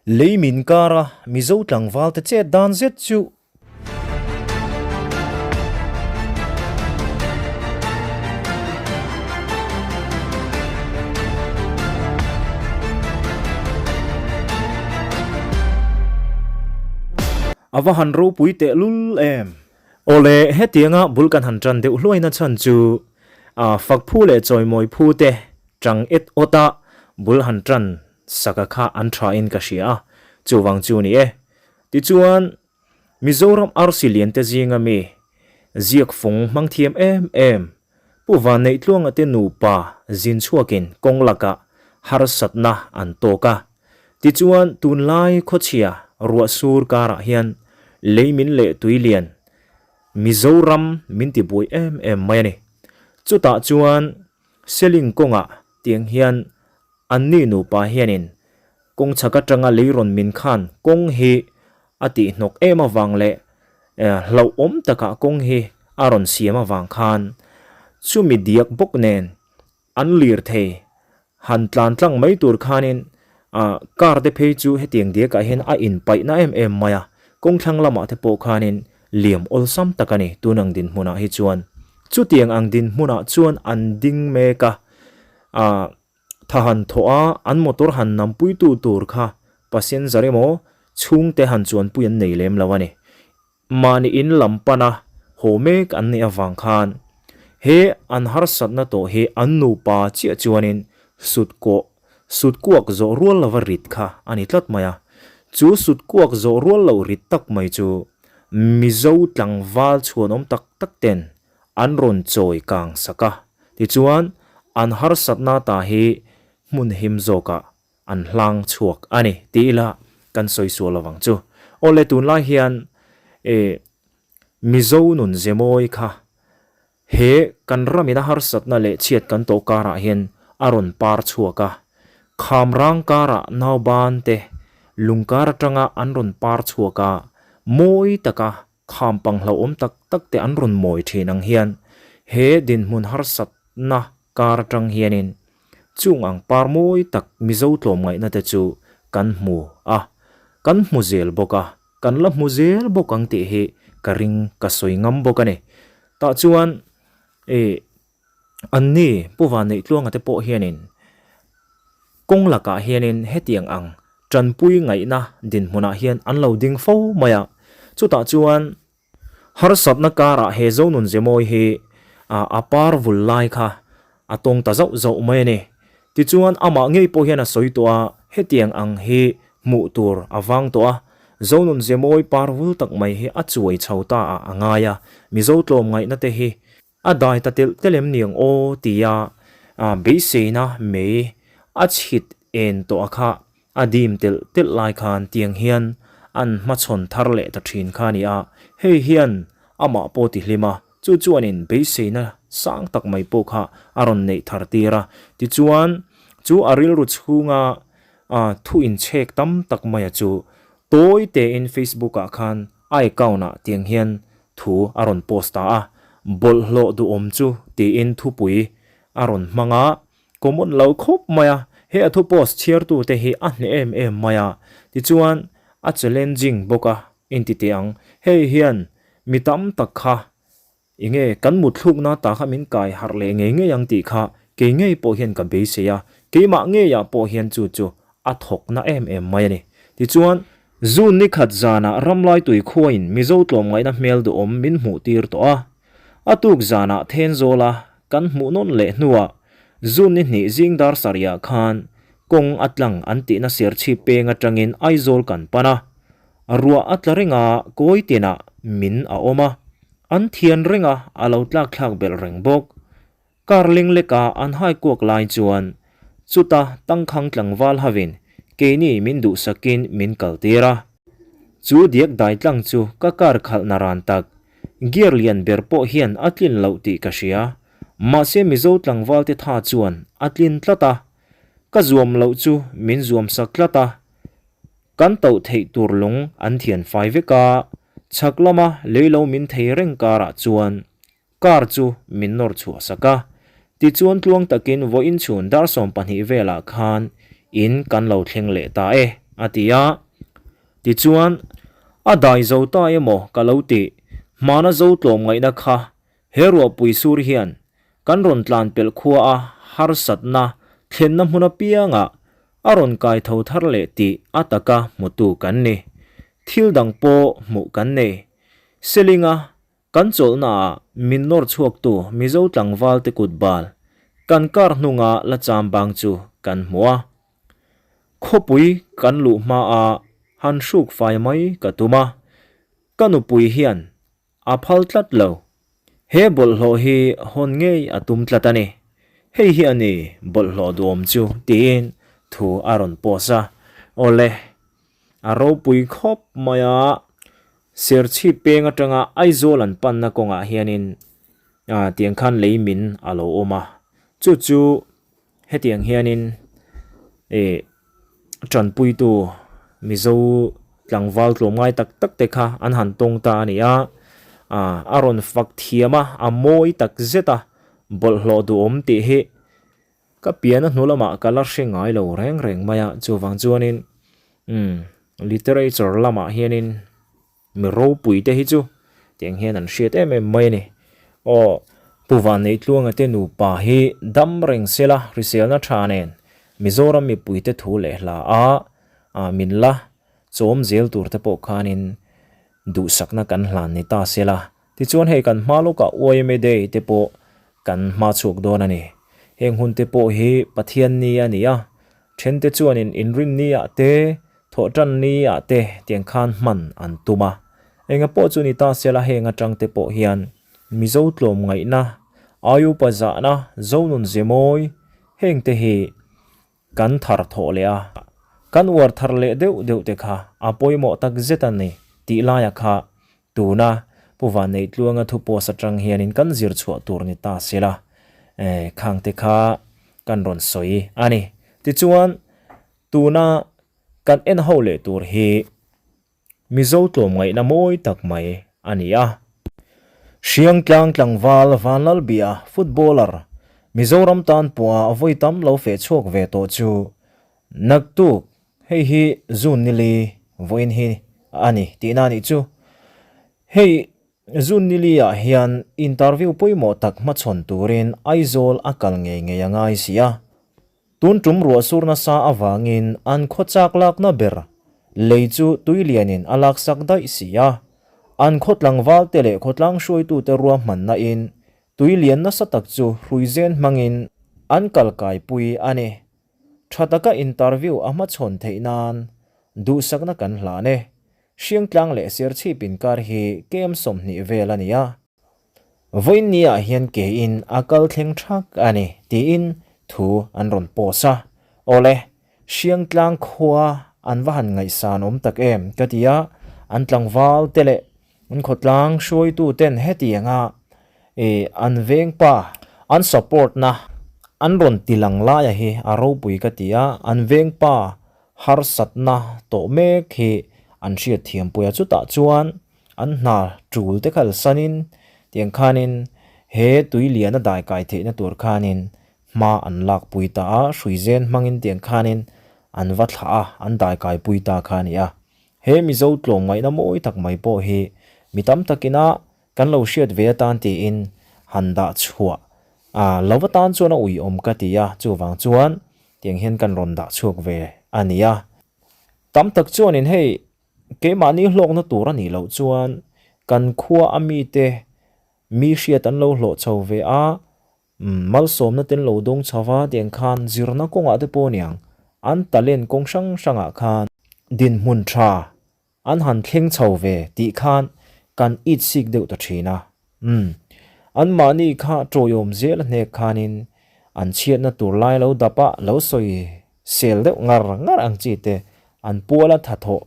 Lei min kara Mizo tlangvalte chet dan zet chu. A va han ropui tehlul em! Awle, hetianga bul kan han tan deuh hluaina chhan chu fak phu leh chawimawi phu te tang et awt a bul han tan saka kha an tha in ka hria a, chuvang chu ni e. Tichuan, Mizoram arsi lian te zinga mi ziak fung hmang thiam em em Pu Vanneih-Tluanga te nupa zin chhuakin kawng lakah harsatna an tawk a. Tichuan, tunlai khawchhia ruah sur karah hian lei min leh tui lian Mizoram min ti buai em em mai a ni. Chutah chuan Seling kawngah tiang hian anni nupa hianin kawng chhak atanga lei rawn min khan kawng hi a tihhnawk em avang leh hlauhawm takah kawng hi a rawn siam avang khan chumi diak bawk nen an lir thei han tlan tlang mai tur khanin car te phei chu hetiang diakah hian a inpaihna em em mai a, kawng thlang lamah te pawh khanin liam awlsam tak a ni tun ang dinhmunah hi chuan. Chutiang ang dinhmunah chuan an ding mek a, Tha han thawh a, an motor han nampuitu tur kha passenger emaw chhungte han chuanpui an nei lem lo a ni. Mahni in lam pana haw mek an nih avang khan he an harsatna tawh hi an nupa chiah chuanin sut kawh sut kuak zawh rual lova rit kha a ni tlat mai a. Chu sut kuak zawh rual loh rit tak mai chu Mizo tlangval chhuanawm tak tak ten An rawn chawi kang sak a, tichuan an harsatna ta hi hmun him zawkah an hlang chhuak a ni ti ila kan sawi sual lovang chu. Awle tunlai hian e Mizo nun zemawi kha he kan ramina harsatna leh chhiat kan tawh karah hian a rawn par chhuak a, kham rang karah nauban te lungkar atanga an rawn par chhuak a, mawi taka Kham pang hlauhawm tak tak te an rawn mawi thin ang hian he dinhmun harsatna kar atang hianin chung ang par mawi tak Mizo tlawmngaihna te chu kan hmu a, kan hmu zel bawk a, kan la hmu zel bawk ang tih hi ka ring ka sawi ngam bawk a ni. Tah chuan ih Anni Pu Vanneih-Tluanga te pawh hianin kawng lakah hianin hetiang ang tanpui ngaihna dinhmunah hian an lo ding fo mai a. Chutah chuan harsatna karah he Zonun Zemawi hi a par vul lai kha a tawng ta zauh zauh mai a ni. Tichuan amah ngei pawh hian a sawi tawh a, hetiang ang hi hmuh tur a vang tawh a, Zonun Zemawi par vul tak mai hi a chuai chho ta ah a ngai a, Mizo tlawmngaihna te hi A dai ta telh telh em niang aw tia beiseina mei a chhit en tawh a kha a dim telh telh lai khan tiang hian an hmachhawn thar leh ta thin kha a ni a, hei hian amah pawh ti hlim a, chu chuanin beiseina sang tak mai pawh kha a rawn neih thar tir a, tichuan chu a rilru chhunga thu inchhek tam tak maia chu tawi tein Facebook ah khan a account ah tiang hian thu a rawn post ta a, bawlhhlawh duhawm chu tiin thupui a rawn hmang a, common lo khawp mai a, he a thu post chhiartute hi a hneh em em mai a, tichuan a challenging bawk a inti teh ang, hei hian mi tam tak kha enge kan mutthlukna ta kha min kai harh leh ngei ngei ang tih kha kei ngei pawh hian ka beisei a, keimah ngeiah pawh hian chu chu a thawkna em em mai a ni. Tichuan, June ni khat zanah Ramlai tuikhuain Mizo tlawmngaihna hmel duhawm min hmuh tir tawh a. A tuk zanah Thenzawla kan hmuh nawn leh hnuah June ni hnih zing dar sarihah khan kawng a tlang an tihna serchhip peng atangin Aizawl kan pan a. Ruah a tla reng a, kawi tinah min a awm a. An thian reng a, a lo tlak thlak belh reng bawk. Kar ling leka an hai kuak lai chuan chuta tangkhang tlangval hovin keini min duhsakin min kaltir a. Chu diak dai tlang chu ka kar khalh na ran tak, gear lian ber pawh hian a tlin loh tih ka hria. Mahse Mizo tlangval te tha chuan a tlin tlat a, ka zuam loh chu min zuam sak tlat a. Kan tauh theih tur lung an thian fai vek a, chhak lama lei lo min thei reng karah chuan Car chu min nawr chhuah sak a, tichuan tluang takin vawiin chhun dar 12 velah khan in kan lo thleng leh ta e. a ti a. Tichuan, a dai zo ta emaw ka lo ti, hmana zo tlawmngaihna kha he ruahpui sur hian kan rawn tlan pelh khua a harsatna thlenna hmun apiangah a rawn kai tho thar leh tih a taka hmutu kan ni. Thil dang pawh hmuh kan nei. Selinga Kan chawlhnaah min nawr chhuaktu Mizo tlangvalte kut bal kan kar hnunga la cham bang chu kan hmu a. Khawpui kan luh hmaa han hruk fai mai ka tum a, ka nupui hian a phal tlat lo. He bawlhhlawh hi hawn ngei a tum tlat a ni. Hei hi a ni bawlhhlawh duhawm chu tiin thu a rawn post a. Awle, a ropui khawp mai a. Serchhip peng atanga Aizawl an panna kawngah hianin tiang khan lei min a lo awm a, chu chu hetiang hianin ih tanpuitu Mizo tlangval tlawmngai tak tak te kha an han tawng ta a ni a, a rawn fak thiam a, a mawi tak zet a, bawlhhlawh duhawm tih hi Ka pian a hnu lamah ka la hre ngai lo reng reng mai a, chuvang chuanin umm literature lamah hianin mi ropui te hi chu tiang hian an hriat em em mai a ni. Aw Pu Vanneitluanga te nupa hi dam reng sela hriselna tha nen Mizoram mipui te thu leh hla a min la chawm zel tur te pawh khanin duhsakna kan hlan ni ta sela. Tichuan hei kan hma lawkah yma Day te pawh kan hma chhuak dawn a ni. Heng hun te pawh hi Pathian ni a ni a, thente chuanin inrin ni ah te, thawhtan ni ah te tiang khan hman an tum a. Enga pawh chu ni ta sela heng atang te pawh hian Mizo tlawmngaihna, Aiupa zahna, Zonun Zemawi heng te hi Kan thar thawh leh a, kan uar thar leh deuh deuh te kha a pawimawh tak zet a ni tih laia kha tuna Pu Vanneitluanga thu post atang hianin kan zir chhuah tur ni ta sela, khang te kha kan rawn sawi a ni. Tichuan, tuna kan en ho leh tur hi Mizo tlawmngaihna mawi tak mai a ni a. Hriangtlang tlangval Vanlalbia footballer Mizoram tan pawha vawi tam lo feh chhuak ve tawh chu naktuk hei hi June nili vawiin hi a ni tihna a nih chu. Hei June nili ah hian interview pawimawh tak hmachhawn turin Aizawl a kal ngei ngei a ngai si a. Tun tum ruah sur nasa avangin an khaw chak lakna ber lei chu tui lianin a laksak daih si a. An khaw tlangvalte leh khawtlang hruaitute ruahmanna in tui lian nasa tak chu hruizen hmangin an kal kaipui a ni. Tha taka interview a hmachhawn theih nan duhsakna kan hlan e. Hriangtlang leh Serchhip inkar hi kem 20 vel a ni a. Vawiin ni ah hian ke in a kal thleng thak a ni tiin thu an rawn post a. Awle, Hriangtlang khua an va han ngaihsan awm tak em ka ti a, an tlangval te leh an khawtlang hruaitu ten hetianga ih an vengpa an support na an rawn ti lang laia hi a ropui ka ti a, an vengpa harsatna tawh mek hi an hriatthiam pui a, chutah chuan An hna tul te kalsanin tiang khanin he tui liana dai kai theihna tur khanin hma an lak pui ta a, hruizen hmangin tiang khanin an va thlah a, an dai kai pui ta kha a ni a. He Mizo tlawmngaihna mawi tak mai pawh hi mi tam takina kan lo hriat ve atan tiin han dah chhuah a, lo atan chuan a uiawm ka ti a, chuvang chuan tiang hian kan rawn dah chhuak ve a ni a. Tam tak chuanin hei Keimahni hlawkna tur a nih loh chuan kan khua a mite mi hriat an lo hlawh chho ve a, malsawmna te an lo dawng chho va tiang khan zirna kawngah te pawh aniang an talent kawng hrang hrangah khan dinhmun tha an han thleng chho ve tih khan kan it sik deuh ta thin a. Umm. Anmahni kha tawiawm zel a hnek khanin an chhiatna tur lai lo dap a, lo sawi sel deuh ngar ngar ang chi te, an pual a thathawh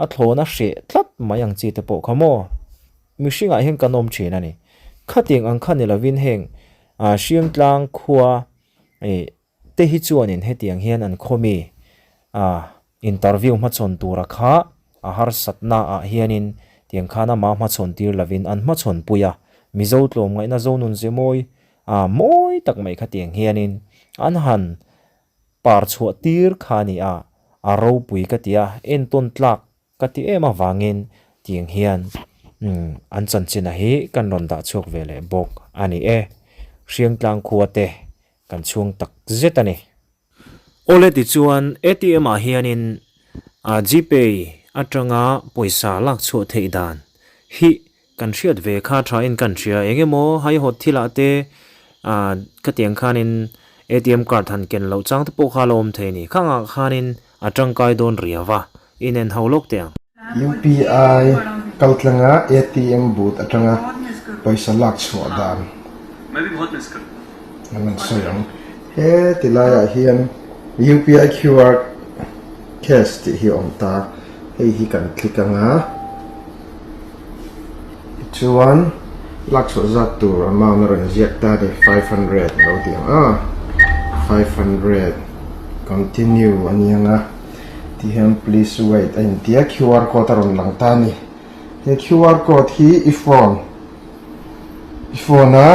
a thlawn a hreh tlat mai ang chi te pawh kha maw? Mihringah hian kan awm thin a ni. Khatiang ang kha ni lovin heng Hriangtlang khua ih te hi chuanin hetiang hian an khaw mi a interview hmachhawn tura kha a harsatna ah hianin tiang khan ama hmachhawn tir lovin an hmachhawn pui a, Mizo tlawmngaihna Zonun Zemawi a mawi tak mai kha tiang hianin an han par chhuah tir kha a ni a. A ropui ka ti a, entawn tlak ka ti em avangin tiang hian an chanchin a hi kan rawn dah chhuak ve leh bawk a ni e. Hriangtlang khua te kan chhuang tak zet a ni. Awle tichuan ATM ah hianin Gpay atanga pawisa lak chhuah theih dan hi Kan hriat ve kha tha in kan hria eng emaw haihawt thil ah te ah khatiang khanin atm card han ken loh chang te pawh kha a la awm thei a ni. Khang ah khanin a tangkai dawn riau a, inen ho lawk teh ang. UPI kaltlanga atm booth atanga pawisa lak chhuah dan an rawn sawi ang. He ti laiah hian UPI QR cash tih hi a awm ta, hei hi kan click anga. Tichuan lakchhuah zat tur amount a rawn ziak ta a ni 500 a lo ti ang a 500 continue a ni ang a tihian please wait a inti a qr code a rawn lang ta a ni he qr code hi i phone i phone a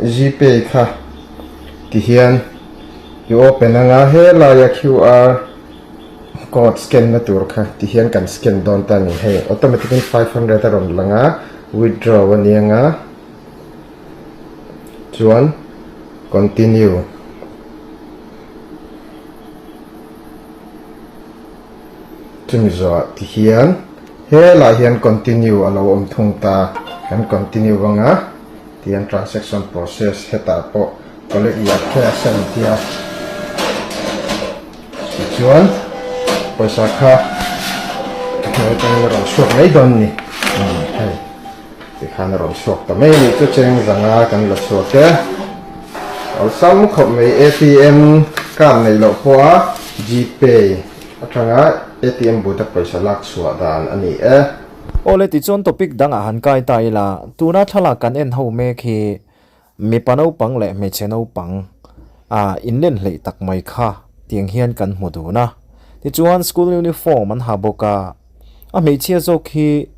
gpay kha tihian i open ang a helaia qr Code scan na tur kha ti hian kan scan dawn ta a ni. Hei automatic in 500 a rawn lang a, withdraw a ni ang a, chuan continue. Chumi zawhah ti hian helaiah hian continue a lo awm thung ta, kan continue ang a, ti hian transaction process hetah pawh collect your cash a inti a. Tichuan pawisa kha a hnuai atangin a rawn chhuak mai dawn a ni. Hei tikhan a rawn chhuak ta mai a ni chu cheng zanga kan la chhuak e. Awlsam khawp mai ATM card neih loh pawha Gpay atanga ATM booth a pawisa lak chhuah dan a ni e. Awle tichuan topic dangah han kai ta ila, tuna thlalak kan en ho mek hi Mipa naupang leh hmeichhe naupang ah inlen hleih tak mai kha tiang hian kan hmu dun a. Tichuan school uniform an ha bawk a, a hmeichhia zawk hi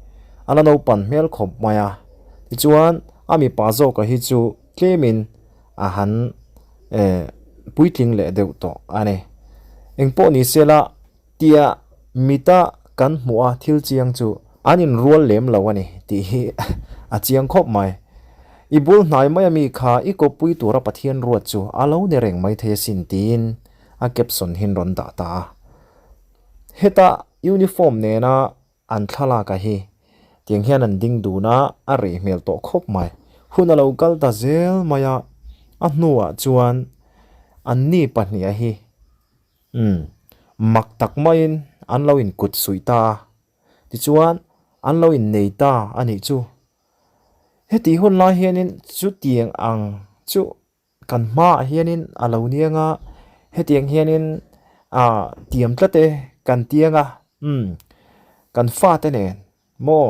a la naupan hmel khawp mai a. Tichuan a mipa zawka hi chu tlemin a han eh puitling leh deuh tawh a ni. Engpawh ni sela Tia mita kan hmuh a thil chiang chu an inrual lem lo a ni tih hi a chiang khawp mai. I bul hnai mai ami kha i kawppui tura Pathian ruat chu a lo ni reng mai thei asin tiin a caption hin rawn dah ta a. Heta uniform nena an thlalak a hi tiang hian an ding dun a, a rei hmel tawh khawp mai. Hun a lo kal ta zel mai a, a hnuah chuan anni pahniha hi Umm, mak tak maiin an lo inkut suih ta a, tichuan an lo innei ta a nih chu. Hetih hun lai hianin chutiang ang chu kan hmaah hianin a lo niang a, hetiang hianin ah tiam tlat e kan tiang a, umm, kan fate nen Maw?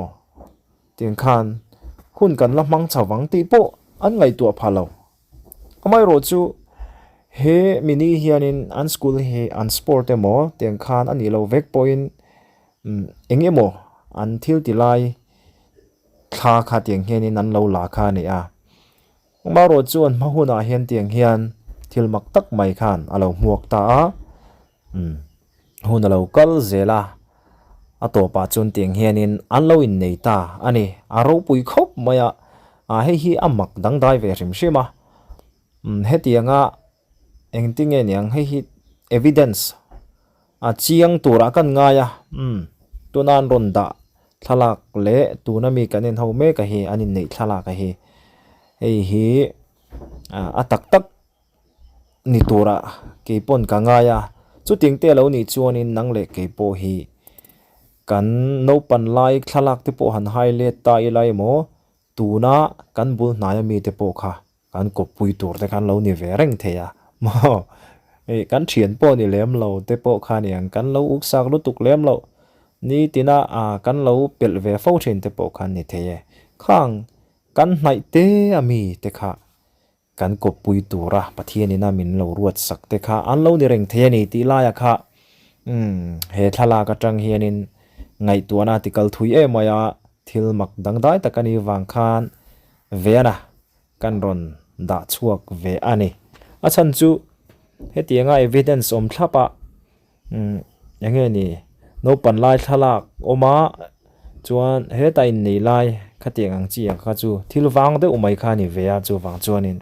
Tiang khan hun kan la hmang chho vang tih pawh an ngaihtuah pha lo. Amaherawh chu he mini hianin an school hi an sport emaw tiang khan a nih loh vek pawhin eng emaw an thil ti lai thla kha tiang hianin an lo la kha a ni a. Amaherawh chu an hma hunah hian tiang hian thil mak tak mai khan a lo hmuak ta a. Hun a lo kal zel a, a tawpah chuan tiang hianin an lo innei ta a ni. A ropui khawp mai a, ah hei hi a mak dangdai ve hrim hrim a. Umm hetianga engtinge niang hei hi evidence a chiang turah kan ngai a, umm tuna an rawn dah thlalak leh tuna mi kan en ho mek a hi an inneih thlalak a hi hei hi a tak tak ni turah kei pawn ka ngai a, chutiang te lo nih chuanin nang leh kei pawh hi kan naupan lai thlalak te pawh han hai let ta ila emaw tuna kan bul hnaia mite pawh kha kan kawppui tur te khan lo ni ve reng thei a maw hei kan thian pawh ni lem lo te pawh kha niang kan lo uksak lutuk lem loh nitina ah kan lo pelh ve fo thin te pawh khan ni thei e khang kan hnaih te ami te kha Kan kawppui tura Pathianin a min lo ruat sak te kha an lo ni reng thei a ni tih laia kha umm he thlalak atang hianin ngaihtuahna a tikal thui em mai a, thil mak dangdai tak a nih vang khan Veana kan rawn dah chhuak ve a ni. A chhan chu hetianga evidence awm thlap a umm. Eng nge ni naupan lai thlalak awm a chuan hetah innei lai khatiang ang chi ang kha chu thil vang deuh mai kha a ni ve a chuvang chuanin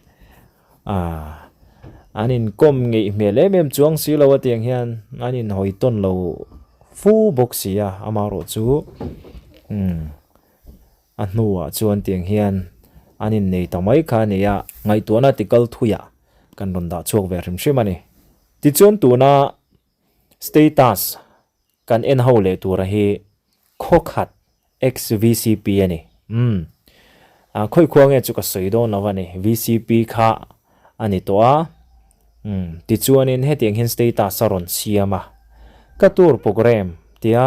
Aaa an inkawm ngeih hmel em em chuang si lo a tiang hian an inhawi tawn lo fu bawk si a amaherawh chu umm a hnuah chuan tiang hian an innei ta mai kha a ni a ngaihtuahna tikal thuiah kan rawn dah chhuak ve hrim hrim a ni. Tichuan tuna status Kan en ho leh tura hi khaw khat ex vcp a ni. Umm. A khawi khua nge chu ka sawi dawn lo a ni. Vcp kha a ni tawh a. Umm. Tichuanin hetiang hian status a rawn siam a. Ka tour program tia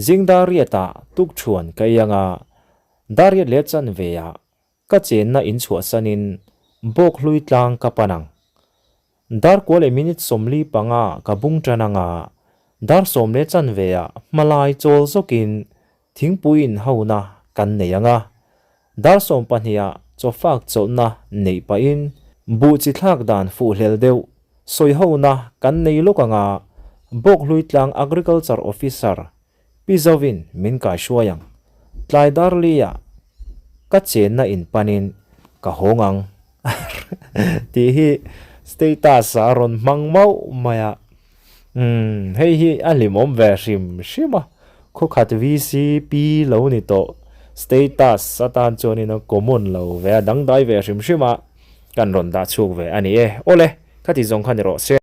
zing dar riatah tukthuan ka ei anga dar riat leh chanve ah Ka chenna in chhuahsanin bawk hlui tlang ka pan ang. Dar kua leh minute 45 ka bung tan anga dar sawm leh chanve ah hmalai chawl zawkin thingpui in hona kan nei ang a. Dar 12 ah chawfak chawlhna neih pahin buh chi thlak dan fuhhlel deuh sawi hona kan nei lawk anga bawk hlui tlang Agriculture Officer Pi Zovin min kai hruai ang. Tlai Darli-ah ka chenna in panin ka hawng ang tih hi status-ah a rawn hmang mauh mai a. Umm, hei hi a hlimawm ve hrim hrim a, khawkhat VCP lo ni tawh status atan chuanin a common lo ve a, dangdai ve hrim hrim a, kan rawn dah chhuak ve a ni e. Awle, khati zawng kha ni rawh se.